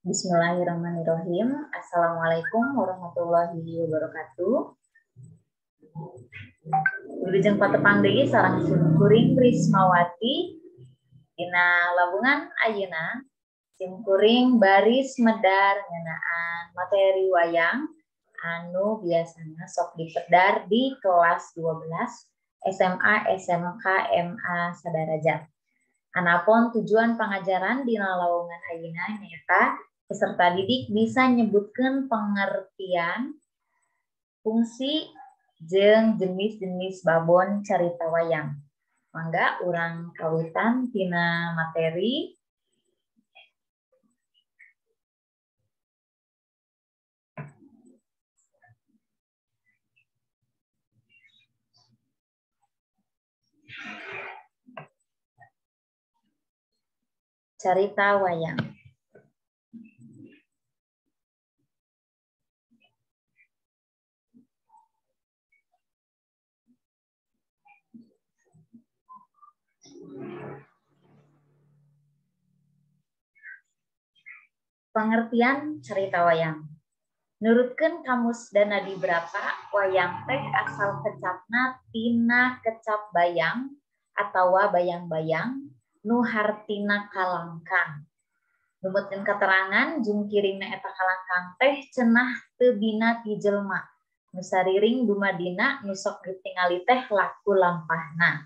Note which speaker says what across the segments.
Speaker 1: Bismillahirrahmanirrahim. Assalamualaikum warahmatullahi wabarakatuh. Wilujeng patepang deui sareng simkuring Rismawati dina lawungan ayeuna simkuring baris medar ngeunaan materi wayang anu biasana sok dipedar di kelas 12 SMA, SMK, MA sadarajat. Anapun tujuan pangajaran dina lawungan ayeuna nyaeta peserta didik bisa nyebutkan pengertian, fungsi, jeung jenis-jenis babon carita wayang. Mangga urang kawitan tina materi. Carita wayang. Pengertian cerita wayang. Nurutkeun kamus Danadibrata, wayang teh asal kecapna tina kecap bayang atawa bayang-bayang nu hartina kalangkang. Numutkeun keterangan jungkiringna eta kalangkang teh cenah teu bina ti jelema. Nu sariring dumadina nu sok ditingali teh laku lampahna.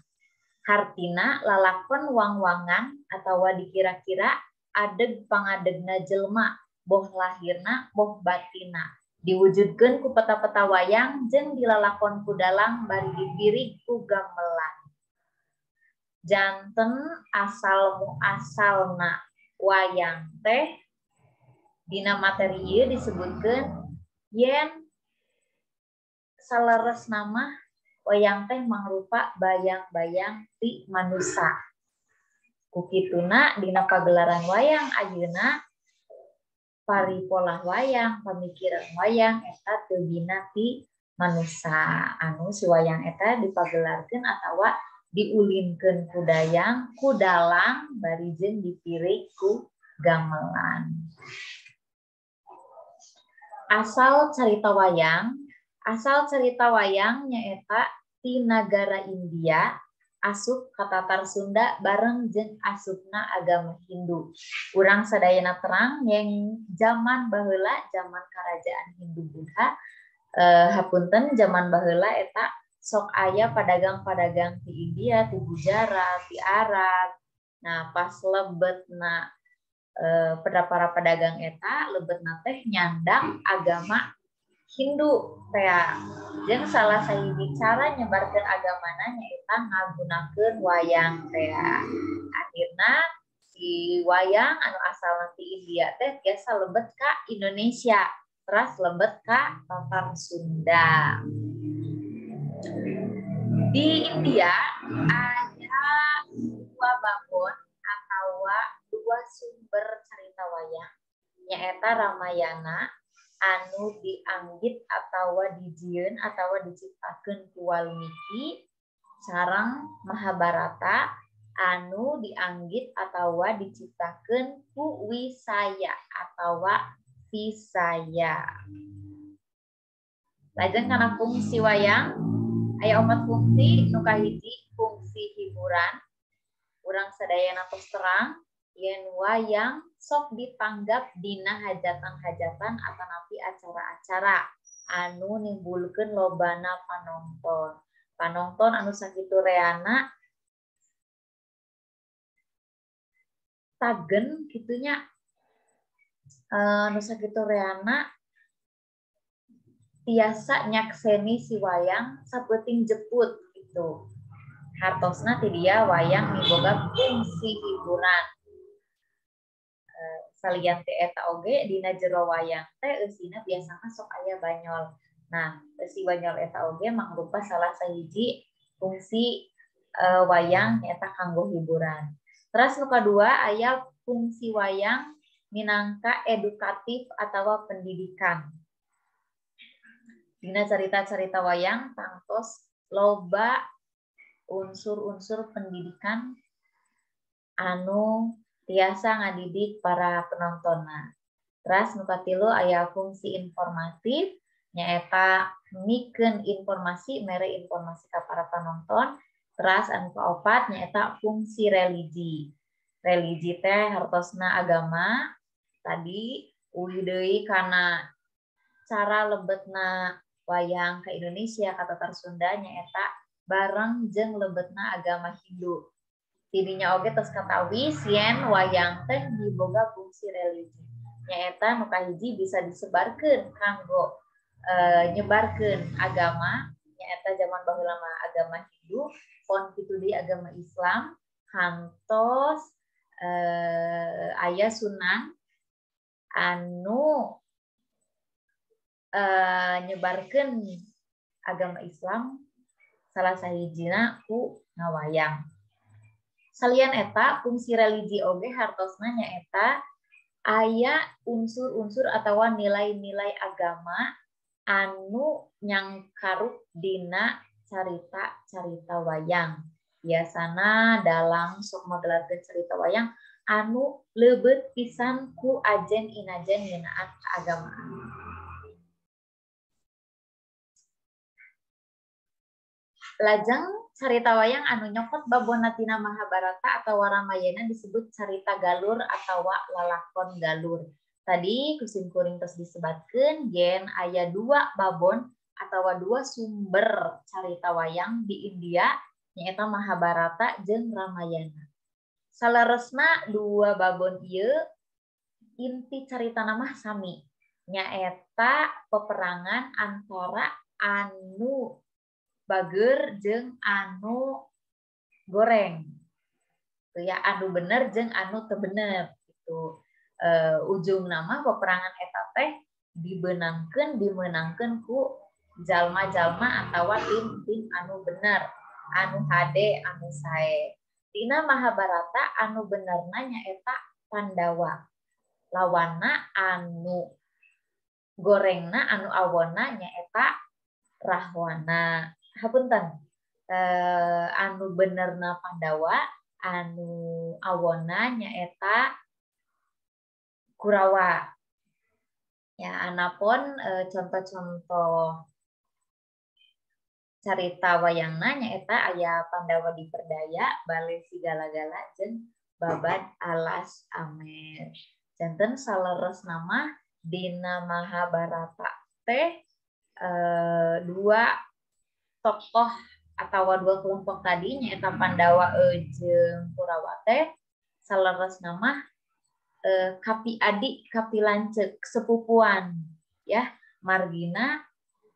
Speaker 1: Hartina lalakon wang-wangan atawa dikira-kira adeg pangadegna jelema, boh lahirna, boh batina. Diwujudkeun ku peta-peta wayang jeung dilalakon ku dalang bari dipirig ku gamelan. Janten asal muasalna wayang teh dina materi ieu disebutkeun yen saleresna mah wayang teh mangrupa bayang-bayang ti manusa. Kukituna dina pagelaran wayang ayeuna paripolah wayang, pamikiran wayang eta teu bina ti manusa. Anu si wayang eta dipagelarkeun atawa diulinkeun ku dayang, ku dalang bari jeung dipirig ku gamelan. Asal carita wayang nyaeta ti nagara India asup ka Tatar Sunda bareng jeung asupna agama Hindu. Urang sadayana terang yang zaman baheula, zaman kerajaan Hindu Buddha, hapunten zaman baheula eta sok aya padagang-padagang ti India, ti Gujarat, ti Arab. Nah, pas lebetna para pedagang eta lebetna teh nyandang agama Hindu teh. Jeung salah sahiji cara nyebarkeun agamana nyaeta ngagunakeun wayang teh. Akhirna si wayang anu asalna ti India teh biasa lebet ka Indonesia, teras lebet ka Tatar Sunda. Di India ada dua babon atawa dua sumber cerita wayang, nyaeta Ramayana anu dianggit atawa dijieun atawa diciptakeun ku Walmiki sareng Mahabharata anu dianggit atawa diciptakeun ku Wisaya atawa Visaya. Lajeng kana fungsi wayang aya opat fungsi. Nu kahiji fungsi hiburan. Urang sadayana tos terang yen wayang sok ditanggap dina hajatan-hajatan atanapi acara-acara anu nimbulkeun lobana panonton. Panonton anu sakitu reana tagen kitunya, anu sakitu reana tiasa nyakseni si wayang sapeuting jeput gitu. Hartosna ti dia wayang miboga fungsi hiburan. Salian teh eta oge dina jero wayang teh eusina biasana sok aya banyol. Nah, eusi banyol eta oge mangrupa salah sahiji fungsi wayang eta kanggo hiburan. Terus nu kadua aya fungsi wayang minangka edukatif atawa pendidikan. Dina carita-carita wayang tangtos loba unsur-unsur pendidikan anu tiasa ngadidik para penontonna. Teras nu katilu aya fungsi informatif nyaeta mikeun informasi mere informasi ka para panonton. Teras anu kaopat nyaeta fungsi religi. Religi teh hartosna agama tadi uih deui kana cara lebetna wayang ke Indonesia ka Tatar Sunda nyaeta bareng jeung lebetna agama Hindu. Tidinya oge tos katawis yen wayang teh diboga fungsi religi. Nyaeta nu kahiji bisa disebarkeun kanggo nyebarkeun agama nyaeta zaman baheula mah agama Hindu, pon kitu deui agama Islam, kantos aya sunan anu nyebarkeun agama Islam salah sahijina ku ngawayang. Salian eta fungsi religi oge hartosna nyaeta aya unsur-unsur atawa nilai-nilai agama anu nyangkaruk dina carita-carita wayang. Biasana dalang sok magelarkeun carita wayang anu leubet pisan ku ajen inajen ngeunaan keagamaan. Lajeng carita wayang anu nyokot babona tina Mahabharata atawa Ramayana disebut carita galur atawa lalakon galur. Tadi kusim kuring tos disebatkeun yen aya dua babon atawa dua sumber carita wayang di India nyaeta Mahabharata jeung Ramayana. Saleresna dua babon ieu inti caritana mah sami nyaeta peperangan antara anu bager jeung anu goreng. Tuh ya, anu bener jeung anu teu bener gitu. Ujung nama peperangan eta teh dibenangkeun dimeunangkeun ku jalma-jalma atawa tim-tim anu bener, anu hade, anu sae. Dina Mahabharata anu benerna nyaeta Pandawa. Lawanna anu gorengna anu awonna nyaeta Rahwana. Hapunten, anu benerna Pandawa, anu awonna nyaeta Kurawa. Ya, anapun contoh-contoh carita wayangna nyaeta aya Pandawa diperdaya, Bale Sigala-gala jeung Babad Alas Amer. Janten saleres nama dina Mahabharata teh dua tokoh atau dua kelompok tadi nyaeta Pandawa jeung Kurawa teh saleres nama kapi adik kapi lanceuk sepupuan ya, margina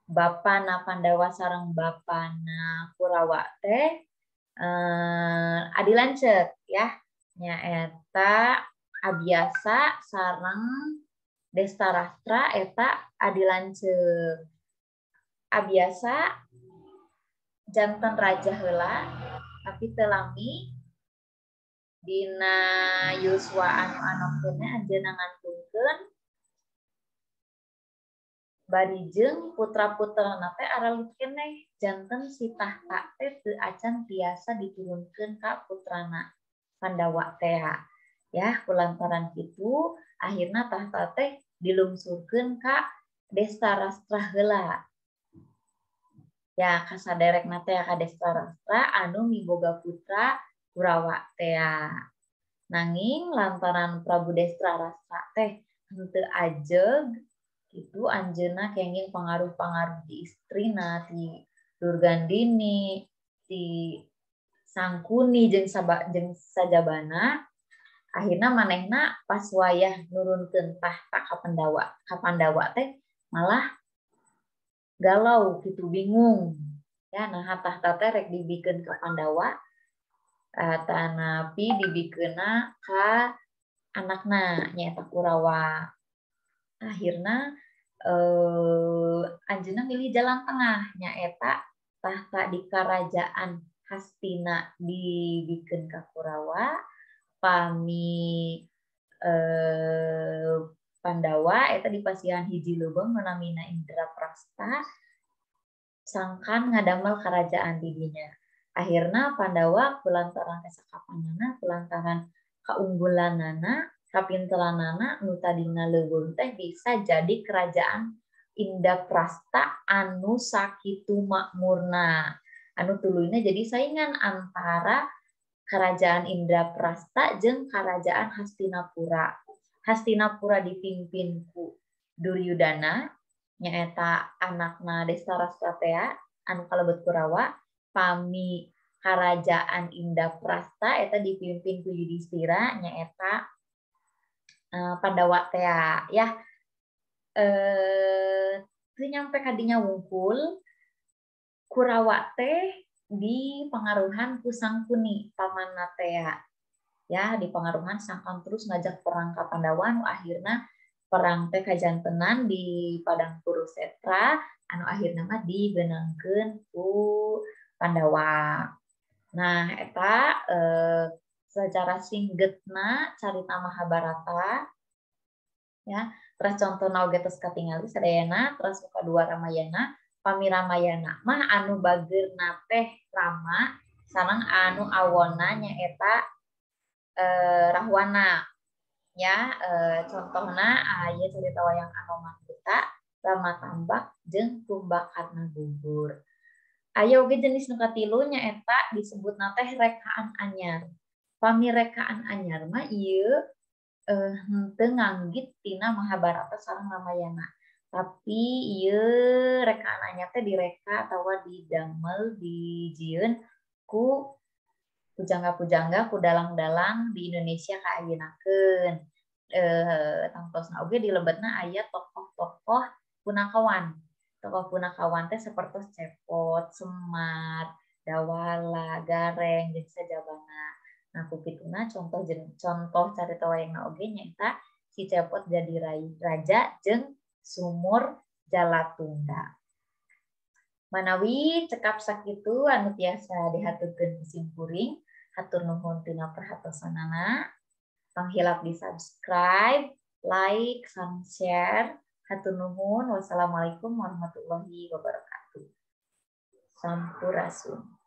Speaker 1: bapana Pandawa sareng bapana Kurawa teh adi lanceuk ya, nyaeta Abiasa sareng Destarastra eta adi lanceuk. Abiasa janten raja heula tapi teu lami dina yuswa anu anomkeunna anjeunna ngantungkeun bari jeung putra-putrana teh aralit keneh, janten si tahta teh teu acan tiasa diturunkeun ka putrana Pandawa teh ya. Kulantaran kitu akhirna tahta teh dilungsurkeun ka Destarastra heula. Ya, kasaderekna teh ka Destarastra anu miboga putra Kurawa teh. Nanging lantaran Prabu Destarastra teh henteu ajeg kitu anjeunna kenging pengaruh-pengaruh di istrina ti Durgandini, ti Sangkuni jeung sajabana, akhirna manehna pas wayah nurunkeun tahta ka Pandawa teh malah galau gitu, bingung ya, nah tahta teh rek dibikeun ka Pandawa tanapi dibikeunna ka anakna nyaeta Kurawa. Akhirna anjeunna milih jalan tengah nyaeta tahta di kerajaan Hastina dibikeun ka Kurawa, pami Pandawa eta dipasihan hiji leuweung nu namina Indraprasta sangkan ngadamel kerajaan didinya. Akhirna Pandawa kulantaran kasakapanana, kulantaran kaunggulanana Kapinteranana nu tadina leuweung teh bisa jadi kerajaan Indraprasta anu sakitu makmurna. Anu tuluyna jadi saingan antara kerajaan Indraprasta jeung kerajaan Hastinapura. Hastinapura dipimpin ku Duryudana nyaeta anakna Destarastra teh anu kalebet Kurawa. Pami kerajaan Indraprasta eta dipimpin ku Yudhistira nyaeta Pandawa teh ya. Teu nyampe kadinya wungkul Kurawa teh dipengaruhan ku Sangkuni pamanna teh ya, dipengaruhan sangkan terus ngajak perang ka Pandawa nu akhirna perang teh kajantenan di Padang Kurusetra anu akhirna mah dibenangkeun ku Pandawa. Nah eta secara singgetna carita Mahabharata ya. Terus contohna oge tos katingali sadayana. Terus kadua Ramayana, pami Ramayana mah anu bageurna teh Rama sareng anu awonna nyaeta Rahwana ya. Contohna aya cerita wayang Anoman Buta, Rama Tambak jeung Kumbakarna gugur. Aya oge jenis nu katilu nyaeta disebutna teh rekaan anyar. Pami rekaan anyar mah ieu henteu nganggit tina Mahabharata sareng Ramayana. Tapi ieu rekaan anyar teh direka atawa didamel dijieun ku pujangga-pujangga ku dalang-dalang di Indonesia kaayeunakeun. Tangtosna oge di lebetna aya tokoh-tokoh punakawan. Tokoh punakawan teh sapertos Cepot, Semar, Dawala, Gareng jeung sajabana. Nah, ku kituna contoh carita wayangna oge nyaeta si Cepot jadi raja jeung sumur Jalatunda. Manawi cekap sakitu anu tiasa dihaturkeun ku simkuring, hatur nuhun tina perhatosanana. Tong hilap di subscribe, like, sareng share. Hatur nuhun. Wassalamualaikum warahmatullahi wabarakatuh. Sampurasun.